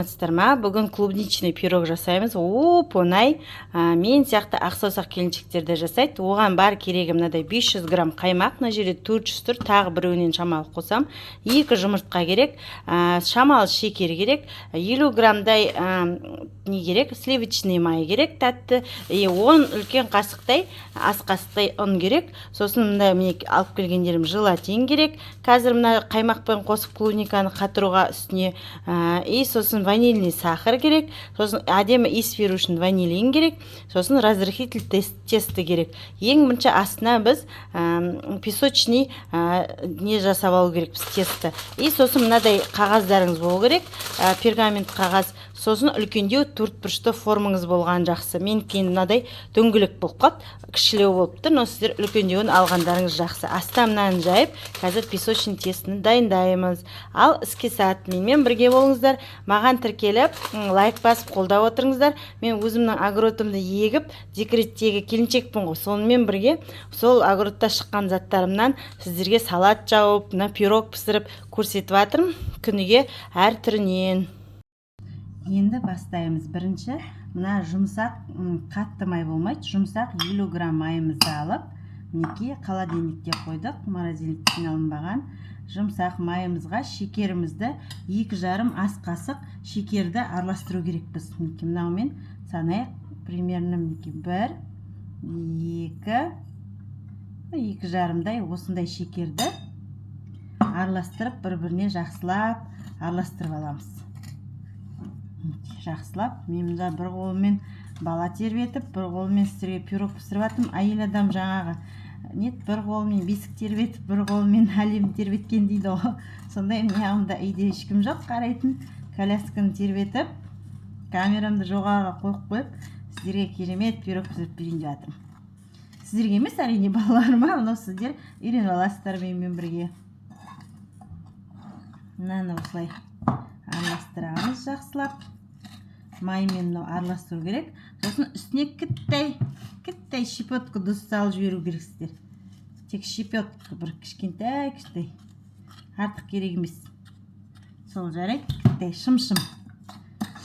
Саламатсыздар ма? Бүгін клубничный пирог жасаймыз. Оп оңай. Мен сияқты ақ саусақ келіншектер де жасайды. Оған бар керегі мынадай 500 грамм қаймақ, мына жерде 400 тұр, тағы біреуінен шамалы қосам. Екі жұмыртқа керек, шамалы шекер керек, 50 граммдай не керек, сливочный май керек, тәтті, и 10 үлкен қасықтай, ас қасықтай ұн керек. Сосын мындай, міне, алып келгендерім, желатин керек. Қазір мына қаймақпен қосып клубниканы қатыруға үстіне, и сосын ванильный сахар керек, сосын әдемі иіс беру үшін ванилин керек, сосын разрыхлитель теста керек. Ең бірінші астына біз песочный не жасап алу керекпіз, тесто. И сосын мынадай қағаздарыңыз болу керек, пергамент қағаз, сосын үлкендеу төртбұрышты формаңыз болған жақсы. Менікі енді мынадай дөңгелек болып қалды, кішілеу болып тұр, но сіздер үлкендеуін алғандарыңыз жақсы. Астына мынаны жайып, қазір песочный тестіні дайындаймыз. Ал іске сәт, менімен бірге болыңыздар, маған тіркеліп, лайк басып, қолдап отырыңыздар. Мен өзімнің огородымды егіп, декреттегі келіншекпін ғой, сонымен бірге сол огородта шыққан заттарымнан сіздерге салат жауып, мына пирог пісіріп көрсетіп жатырмын күніге әр түрінен. Енді бастаймыз. Бірінші мына жұмсақ, қатты май болмайды, жұмсақ 50 грамм майымызды алып, мінекей, холодильникте қойдық, морозильниктен алынбаған. Жұмсақ майымызға шекерімізді, 2,5 ас қасық шекерді араластыру керекпіз. Мінекей, мынаумен санайық примерно, мінекей, бір, екі, екі жарымдай осындай шекерді араластырып, бір біріне жақсылап араластырып аламыз. Жақсылап. Мен мында бір қолыммен бала тербетіп, бір қолыммен сіздерге пирог пісіріп жатырмын. Әйел адам жаңағы не, бір қолымен бесік тербетіп, бір қолымен әлем тербеткен дейді ғой, сондай. Мына үйде ешкім жоқ қарайтын, колясканы тербетіп, камерамды жоғарыға қойып қойып, сіздерге керемет пирог пісіріп берейін деп жатырмын. Сіздерге емес, әрине, балаларыма, но сіздер үйреніп аласыздар менімен бірге. Мынаны осылай араластырамыз жақсылап, маймен мынау араластыру керек. Сосын үстіне кіттай кіттай, щепотка тұз салып жіберу керексіздер. Тек щепотка, бір кішкентай кішкентай, артық керек емес, сол жарайды. Кіттай шымшым,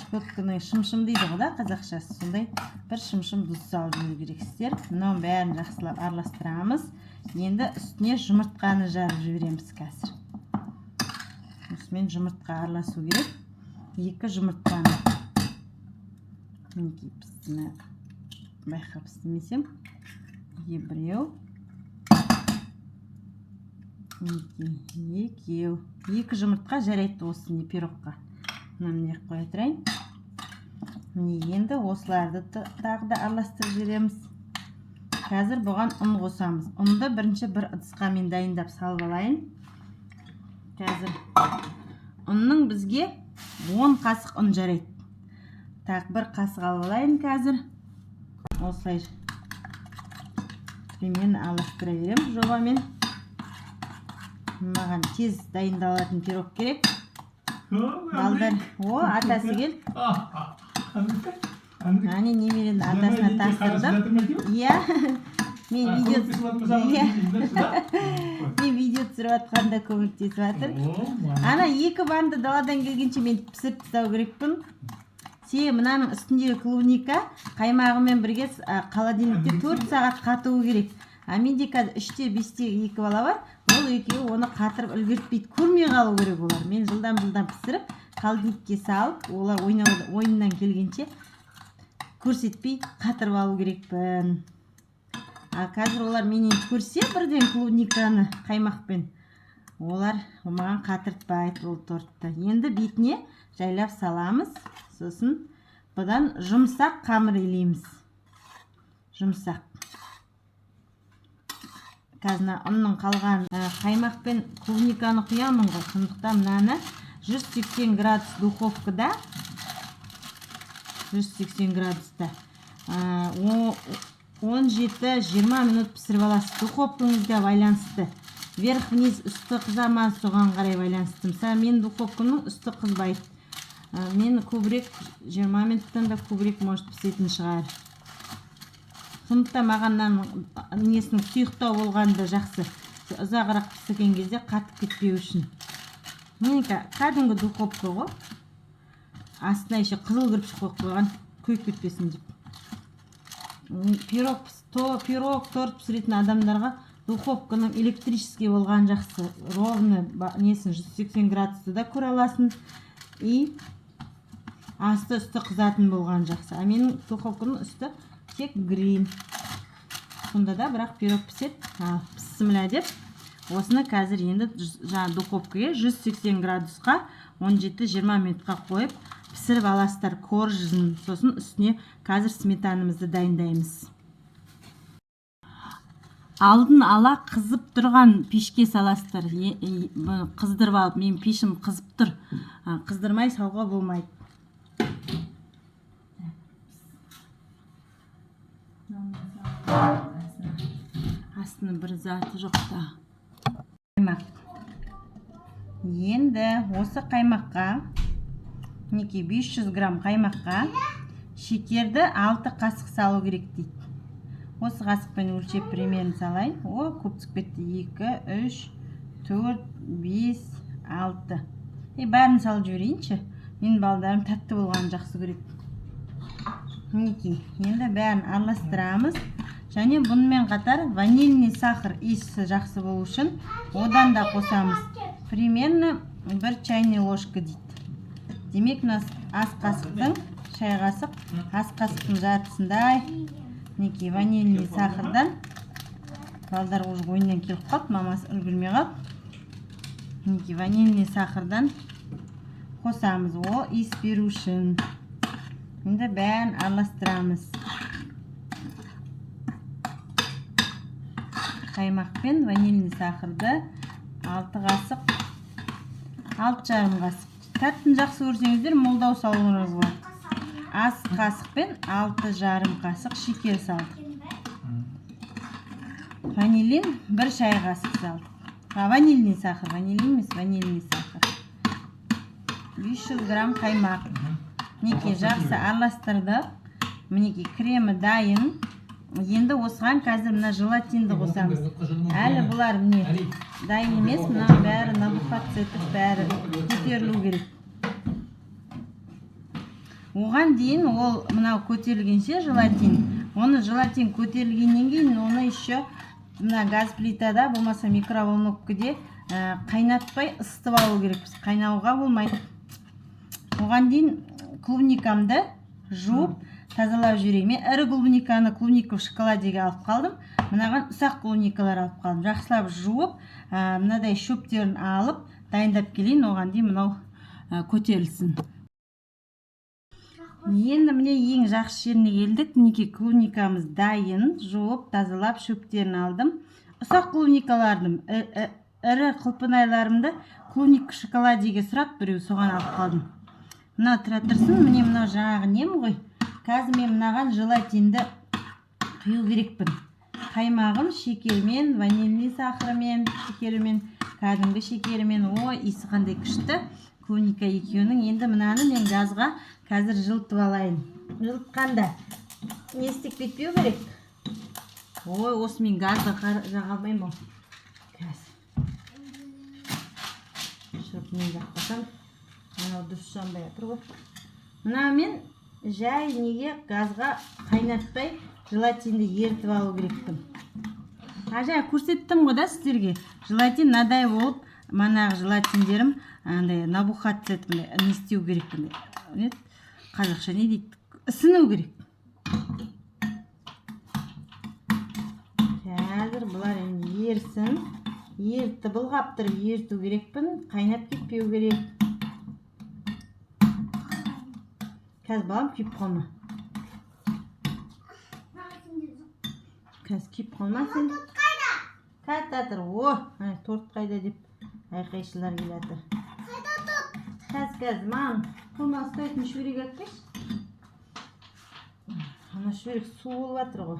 щепотканы шымшым дейді ғой да қазақшасы, сондай бір шымшым тұз салып жіберу керексіздер. Мынаның бәрін жақсылап араластырамыз. Енді үстіне жұмыртқаны жарып жібереміз. Қазір осымен жұмыртқа араласу керек. Екі жұмыртқаны, мінекей, мына байқап істемесем, біреу, мінекей, екеу. Екі жұмыртқа жарайды осы не пирогқа. Мына міне қоя тұрайын. Міне, енді осыларды тағы да араластырып жібереміз. Қазір бұған ұн қосамыз. Ұнды бірінші бір ыдысқа мен дайындап салып алайын. Қазір ұнның бізге 10 қасық ұн жарайды. Так, бір қасық алып алайын. Қазір осылай примерно араластыра беремін жобамен. Маған тез дайындалатын пирог керек. Балдар, о, атасы келді. Әне, немерені атасына тапсырдым. Иә, мен видео, иә, мен видео түсіріп жатқанда көмектесіп жатыр. Ана екі банды даладан келгенше мен пісіріп тастау керекпін. Себебі мынаның үстіндегі клубника қаймағымен бірге холодильникте 4 сағат қатуы керек. А менде қазір 3-те, 5-те екі бала бар. Ол екеуі оны қатырып үлгертпейді, көрмей қалу керек олар. Мен жылдам жылдам пісіріп, холодильникке салып, олар ойнау ойыннан келгенше көрсетпей қатырып алу керекпін. А қазір олар менен көрсе бірден клубниканы қаймақпен, олар маған қатыртпайды ол тортты. Енді бетіне жайлап саламыз. Сосын бұдан жұмсақ қамыр илейміз, жұмсақ. Қазір мына ұнның қалған, қаймақ пен клубниканы құямын ғой, сондықтан мынаны 180 градус духовкада, 180 градуста 17-20 минут пісіріп аласыз, духовкаңызға байланысты. Вверх вниз үсті қыза ма, соған қарай байланысты. Мысалы, менің духовкамның үсті қызбайды. Мен көбірек, 20 минуттан да көбірек может пісетін шығар. Сондықтан маған мынаның несінің сұйықтау болғаны да жақсы, ұзағырақ пісірген кезде қатып кетпеу үшін. Менікі кәдімгі духовка ғой. Астына еще қызыл кірпіш қойып қойған, күйіп кетпесін деп. Пирог, пирог, торт пісіретін адамдарға духовканың электрический болған жақсы. Ровно несін 180 градусты да көре аласың, и асты үсті қызатын болған жақсы. А менің духовканың үсті тек гриль, сонда да бірақ пирог піседі. Ал, бісміллә деп осыны қазір енді жаңа духовкаға 180 градусқа 17-20 минутқа қойып пісіріп аласыздар коржын. Сосын үстіне қазір сметанамызды дайындаймыз. Алдын ала қызып тұрған пешке саласыздар. Бұны қыздырып алып, менің пешім қызып тұр. Қыздырмай салуға болмайды. Астының бір заты жоқ та. Қаймақ. Енді осы қаймаққа, мінекей, 500 грамм қаймаққа шекерді 6 қасық салу керек дейді. Осы қасықпен өлшеп примерно салайын. О, көп түсіп кетті. 2, 3, 4, 5, 6. И бәрін салып жіберейінші. Менің балдарым тәтті болғанын жақсы көреді. Мінекей, енді бәрін араластырамыз. Және бұнымен қатар ванильный сахар, иісі жақсы болу үшін одан да қосамыз. Примерно бір чайный ложка дейді. Демек, мына ас қасықтың, шай қасық, ас қасықтың жартысындай, мінекей, ванильный сахардан. Балдар уже ойыннан келіп қалды, мамасы үлгермей қалды. Мінекей, ванильный сахардан қосамыз, ол иіс беру үшін. Енді бәрін араластырамыз. Қаймақ пен ванильный сахарды 6 қасық, 6,5 қасық. Тәттіні жақсы көрсеңіздер, молдау салуыңызға болады. Ас қасықпен 6,5 қасық шекер салдық. Ванилин бір шай қасық салдық. А, ванильный сахар, ванилин емес, ванильный сахар. 500 грамм қаймақ. Мінекей, жақсы араластырдық. Мінекей, кремі дайын. Енді осыған қазір мына желатинді қосамыз. Әлі бұлар міне дайын емес, мынаның бәрі набухаться етіп, бәрі көтерілу керек. Оған дейін ол мынау көтерілгенше желатин, оны желатин көтерілгеннен кейін оны еще мына газ плитада болмаса микроволновкаде қайнатпай ысытып алу керекпіз, қайнауға болмайды. Оған дейін клубникамды жуып тазалап жіберейін. Мен ірі клубниканы клубника в шоколадеге алып қалдым, мынаған ұсақ клубникалар алып қалдым. Жақсылап жуып, мынадай шөптерін алып дайындап келейін. Оған дейін мынау көтерілсін. Енді міне, ең жақсы жеріне келдік. Мінекей, клубникамыз дайын, жуып тазалап шөптерін алдым. Ұсақ клубникаларды, ірі құлпынайларымды клубника в шоколадеге сұрады біреу, соған алып қалдым. Мына тұра тұрсын. Міне, мынау жаңағы нем ғой. Қазір мен мынаған желатинді құю керекпін. Қаймағым шекермен, ванильный сахарымен, шекерімен, кәдімгі шекерімен. Ой, иісі қандай күшті клубника екеуінің. Енді мынаны мен газға қазір жылытып алайын. Жылытқанда не істеп кетпеу керек? Ой, осы мен газды жаға алмаймын ау қазір. Шырпымен жақпасам, мынау дұрыс жанбай жатыр ғой. Мына мен жай неге газға қайнатпай желатинді ерітіп алу керекпін. А, жаңа көрсеттім ғой да сіздерге, желатин мынадай болып, манағы желатиндерім андай набухаться етіп, мындай не істеу керек, мындай не еді, қазақша не дейді, ісіну керек. Қазір бұлар енді ерісін. Ерітті, былғап тұрып еріту керекпін, қайнап кетпеу керек. Қазір, балам, күйіп қалма. Қазір күйіп қалма сен. Қазір тұр. О, ай, торт қайда деп айқайшылар келе жатыр. Қазір, қазір, маған қолыма ұстайтын шүберек алып келші. Ана шүберек су болып жатыр ғой.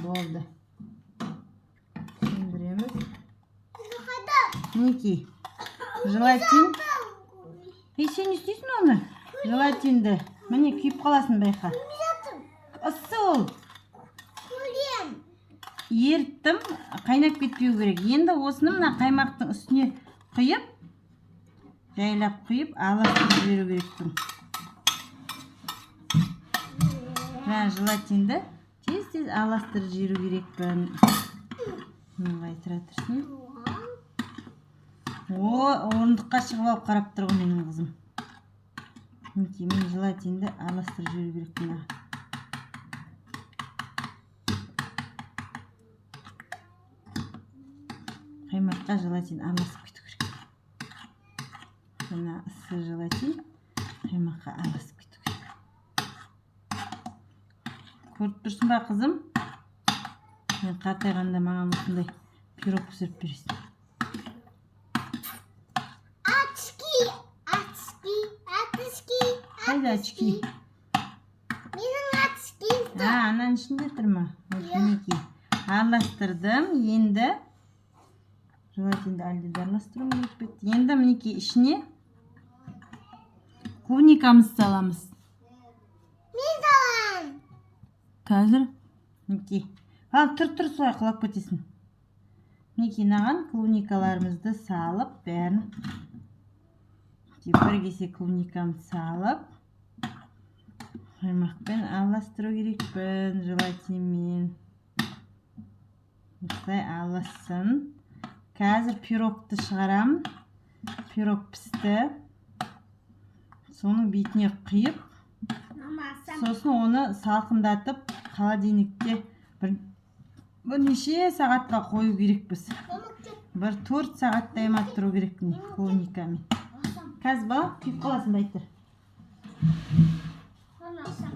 Болды, сөндіреміз. Мінекей, желатин. Ей, сен не істейсің оны, желатинді? Міне, күйіп қаласың, байқа, ыссы ол. Еріттім, қайнап кетпеу керек. Енді осыны мына қаймақтың үстіне құйып, жайлап құйып, араластырып жіберу керекпін. Жаңа желатинді тез тез араластырып жіберу керекпін. Мындай тұра тұрсын. О, орындыққа шығып алып қарап тұр ғой менің қызым. Мінекей, мен желатинді араластырып жіберу керекпін. Қаймаққа желатин араласып кету керек. Мына ыссы желатин қаймаққа араласып кету керек. Көріп тұрсың ба, қызым? Мен қартайғанда маған осындай пирог пісіріп бересің. Очки, очки, очки. Қайда очки? Менің очки. А, ананың ішінде тұр ма? Вот. Иә. Мінекей, араластырдым. Енді желатинді әлде де араластыруым керек пе еді? Енді, мінекей, ішіне клубникамызды саламыз. Мен саламын. Қазір, мінекей. Ал, тұр, тұр, солай құлап кетесің. Мінекей, мынаған клубникаларымызды салып, бәрін. Мінекей, бір кесе клубникамды салып, қаймақпен араластыру керекпін, желатинмен. Осылай аралассын. Қазір пирогты шығарамын. Пирог пісті, соның бетіне құйып, Мама, сам. сосын оны салқындатып, холодильникте бірнеше сағатқа қою керекпіз. Бір 4 сағаттай ма тұру керек, міне, клубникамен. Қазір, бала, күйіп қаласың, байтыр. Мама, сам.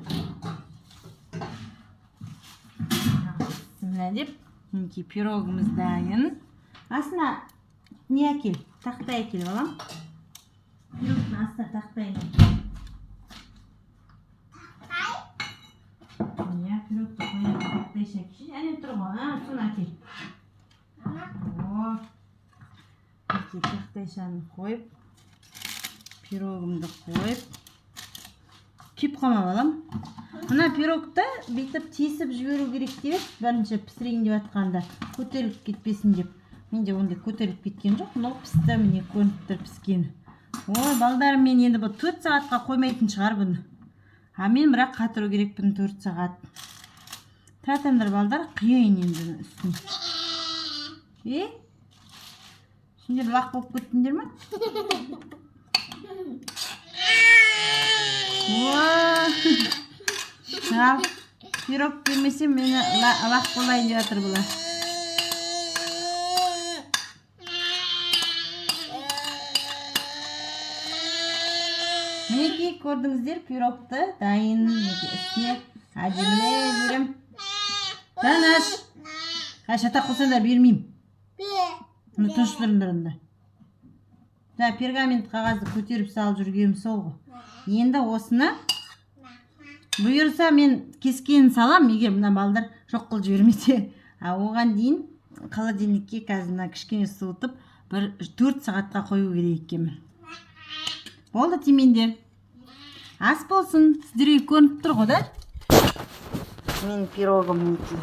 Бісміллә деп, мінекей, пирогымыз дайын. Астына не әкел, тақтай әкел, балам. Пирогтың астына тақтай. Иә, пирогты қоятын тақтайша әкелші. Әне тұр ғой, а, соны әкел. Мама. О, мінекей, тақтайшаны қойып, пирогымды қойып. Күйіп қалма, балам. Мына пирогты бүйтіп тесіп жіберу керек деп еді бірінші пісірейін деп жатқанда, көтеріліп кетпесін деп. Менде ондай көтеріліп кеткен жоқ, но пісті, міне, көрініп тұр піскені. Ой, балдарым, мен енді бұл 4 сағатқа қоймайтын шығар бұны, а мен бірақ қатыру керекпін 4 сағат. Тұра тұрыңдар, балдар, құяйын енді үстіне. Е, сендер лақ болып кеттіңдер ма? Уа! Ал, пирог бермесем, мені лақ болайын деп жатыр бұлар. Мінекей, көрдіңіздер, пирогты дайын. Мінекей, үстіне әдемілеп жіберемін. Данаш, қай шатақ қылсаңдар, бермеймін. Бе. Міне, тыныш тұрыңдар онда. Жаңа пергамент қағазды көтеріп салып жүргенім сол ғой. Енді осыны, бұйырса, мен кескенін салам, егер мына балдар жоқ қылып жібермесе. А оған дейін холодильникке қазір мына кішкене суытып, бір 4 сағатқа қою керек екенмін. Болды, тимеңдер. Ас болсын. Сіздерге көрініп тұр ғой да менің пирогым? Мінекей.